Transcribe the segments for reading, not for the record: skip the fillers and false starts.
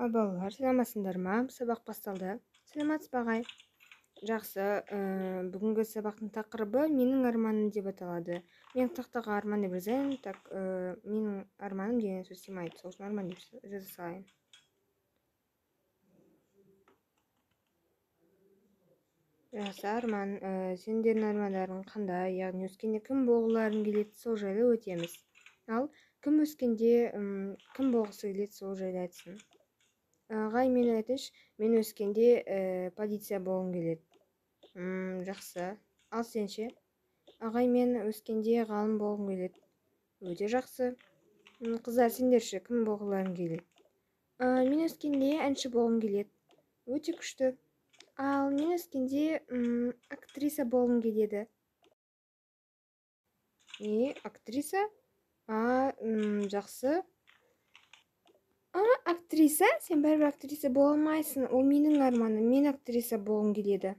Балалар, саламатсыңдар ма? Сабақ басталды. Саламатсыз ба, ағай? Жақсы. Бүгінгі сабақтың тақырыбы менің арманым деп аталады. Мен тақтаға арман деп жазайын. Так, менің арманым деген сөз сыймайды. Сол үшін арман деп жаза салайын. Жақсы, арман. Сендердің армандарың қандай? Яғни өскенде кім болғыларың келеді, сол жайлы өтеміз. Ал кім өскенде, кім болғысы келеді, сол жайлы айтсын. Ағай, мен айтайыншы, мен өскенде полиция болғым келеді. Жақсы. Ал сен ше? Ағай, мен өскенде ғалым болғым келеді. Өте жақсы. Қыздар, сендер ше, кім болғыларың келеді? Мен өскенде әнші болғым келеді. Өте күшті. Ал мен өскенде актриса болғым келеді. Не, актриса? Жақсы. Актриса? Сен бәрібір актриса бола алмайсың. Ол менің арманым. Мен актриса болғым келеді.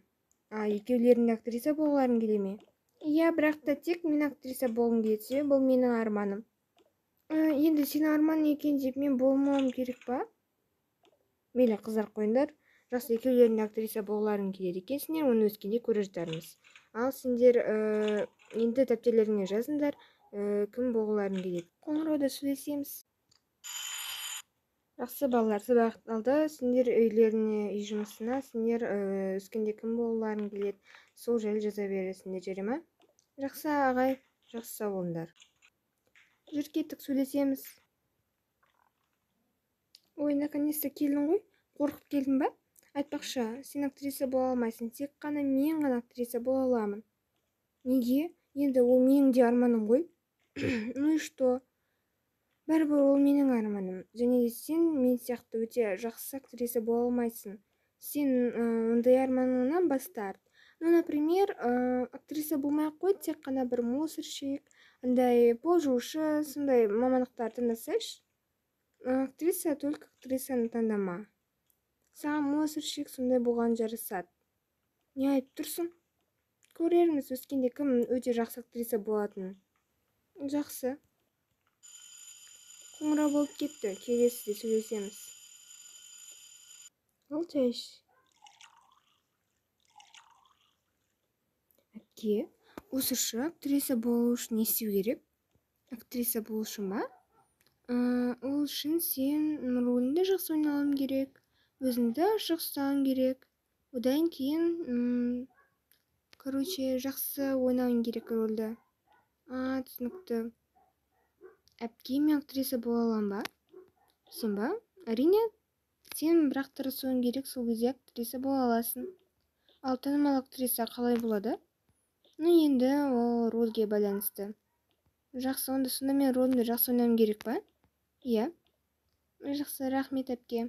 Екеулерің де актриса болғыларың келе ме? Иә, бірақ та тек мен актриса болғым келеді, себебі бұл менің арманым. Енді сенің арманың екен деп мен болмауым керек па? Мейлі, қыздар, қойыңдар. Жақсы, екеулерің де актриса болғыларың келеді екенсіңдер, оны өскенде көре жатармыз. Ал сендер енді дәптерлеріңе жазыңдар, кім болғыларың келеді. Қоңырауда сөйлесеміз. Жақсы, балалар, сабақ алды. Сендер үйлеріне, үй жұмысына, сендер өскенде кім болғыларың келеді, сол жайлы жаза бересіңдер, жарай ма? Жақсы, ағай, жақсы, сау болыңдар. Жүр, кеттік, сөйлесеміз. Ой, наконец-то келдің ғой. Қорқып келдің ба? Айтпақшы, сен актриса бола алмайсың, тек қана мен ғана актриса бола аламын. Неге? Енді ол менің де арманым ғой. Ну и что? Бәрібір ол менің арманым. Және де сен мен сияқты өте жақсы актриса бола алмайсың. Сен ондай арманыңнан бас тарт. Ну, например, актриса болмай ақ қой, тек қана бір мусорщик, андай пол жуушы, сондай мамандықтарды таңдасайшы. Актриса, только актрисаны таңдама. Саған мусорщик сондай болған жарасады. Не айтып тұрсың? Көрерміз өскенде кім өте жақсы актриса болатынын. Жақсы. Қоңырау болып кетті, келесіде сөйлесеміз. Ал чай іш. Әпке, осы шы актриса болу үшін не істеу керек? Актриса болу үшін ба? Ол үшін сен рөліңді жақсы ойнауың керек, өзіңді ашық ұстауың керек. Одан кейін, жақсы ойнауың керек рөлді. Түсінікті. Әпке, мен актриса бола аламын ба? Сен ба? Әрине, сен бірақ тырысуың керек, сол кезде актриса бола аласың. Ал танымал актриса қалай болады? Ну, енді ол рөлге байланысты. Жақсы, онда сонда мен рөлімді жақсы ойнауым керек па? Иә. Жақсы, рахмет, әпке.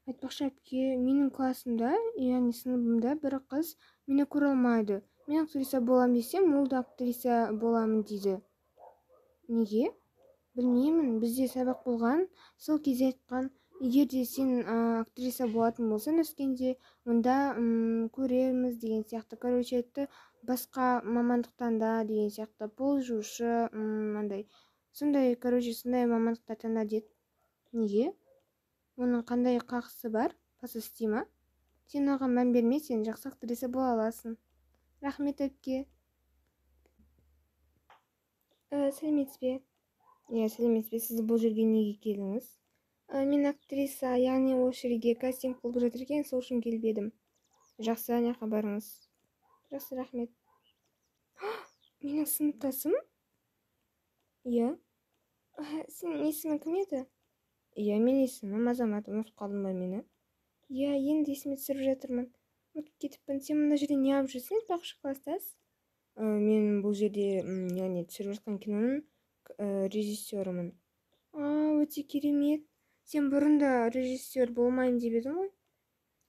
Айтпақшы, әпке, менің классымда, яғни сыныбымда бір қыз мені көре алмайды. Мен актриса болам десем, ол да актриса боламын дейді. Неге? Білмеймін, бізде сабақ болған, сол кезде айтқан, егер де сен актриса болатын болсаң өскенде, онда көрерміз деген сияқты. Айтты, басқа мамандық таңда деген сияқты, пол жуушы, андай. Сондай, сондай мамандықтар таңда деді. Неге? Оның қандай қақысы бар? Пасы істей ма? Сен оған мән берме, сен жақсы актриса бола аласың. Рахмет, әпке. Сәлеметсіз бе? Иә, сәлеметсіз бе? Сіз бұл жерге неге келдіңіз? Мен актриса, яғни осы жерге кастинг болып жатыр екен, сол үшін келіп едім. Жақсы, не хабарыңыз? Жақсы, рахмет. Менің сыныптасым? Иә. Сенің есімің кім еді? Иә, менің есімім Азамат. Ұмытып қалдың ба мені? Иә, енді есіме түсіріп жатырмын. Ұмытып кетіппін. Сен мына жерде не алып жүрсің, айтпақшы, класстас? Мен бұл жерде, яғни түсіріп жатқан киноның режиссерімін. Өте керемет. Сен бұрын да режиссер болмаймын деп едің ғой?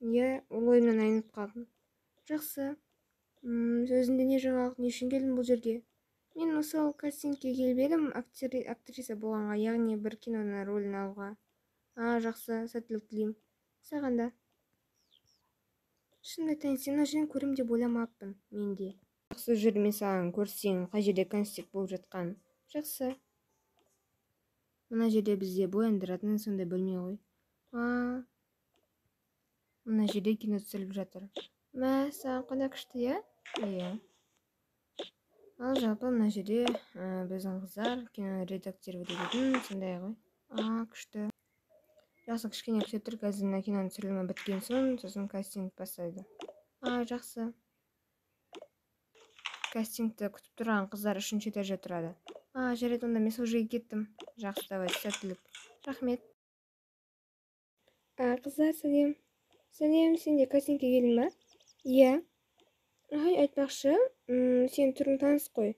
Иә, ол ойымнан айнып қалдым. Жақсы. Өзіңде не жаңалық, не үшін келдің бұл жерге? Мен осы кастингке келіп едім, актриса болғанға, яғни бір киноның рөлін алуға. Жақсы, сәттілік тілеймін. Саған да. Шынымды айтайын, сені мына жерден көрем деп ойламаппын мен де. Жақсы, жүр, мен саған көрсетейін, қай жерде кастинг болып жатқанын. Жақсы. Мына жерде бізде бояндыратын сондай бөлме ғой. А, мына жерде кино түсіріліп жатыр. Мәссаған, қандай күшті, иә? Иә. Ал жалпы мына жерде біздің қыздар киноны редактировать ететін сондай ғой. А, күшті. Жақсы, кішкене күте тұр, қазір мына киноның түсірілімі біткен соң, сосын кастинг бастайды. А, жақсы. Кастингті күтіп тұрған қыздар үшінші этажда тұрады. А, жарайды, онда мен сол жерге кеттім. Жақсы, давай, сәттілік. Рахмет. А, қыздар, сәлем. Сәлем, сен де кастингке келдің ба? Иә. Ай, айтпақшы, сенің түрің таныс қой.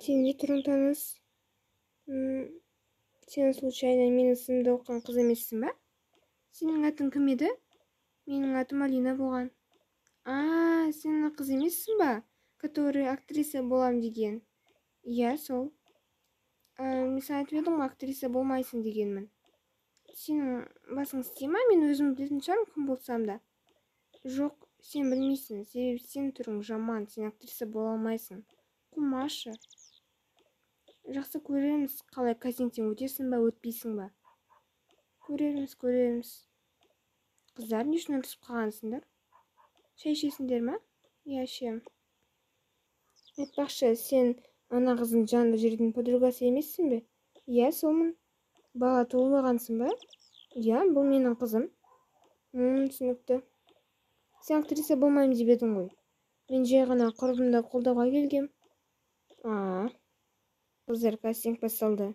Сенің де түрің таныс. Сен случайно менің сыныбымда оқыған қыз емессің ба? Сенің атың кім еді? Менің атым Алина болған. А, сен ана қыз емессің ба? Который актриса болам деген. Иә, сол. Мен саған айтып едім ғой, актриса болмайсың дегенмін. Сенің басың істей ма? Мен өзім білетін шығармын, кім болсам да. Жоқ, сен білмейсің, себебі сенің түрің жаман, сен актриса бола алмайсың. Қумашы. Жақсы, көрерміз, қалай кастингтен өтесің ба, өтпейсің ба. Көрерміз, көрерміз. Қыздар, не үшін ұрысып қалғансыңдар? Шай ішесіңдер ма? Иә, ішемін. Айтпақшы, сен ана қыздың жанында жүретін подругасы емессің бе? Иә, солмын. Бала туып алғансың ба? Иә, бұл менің қызым. Түсінікті. Сен актриса болмаймын деп едің ғой. Мен жай ғана құрбымды қолдауға келгем. А, қыздар, кастинг басталды.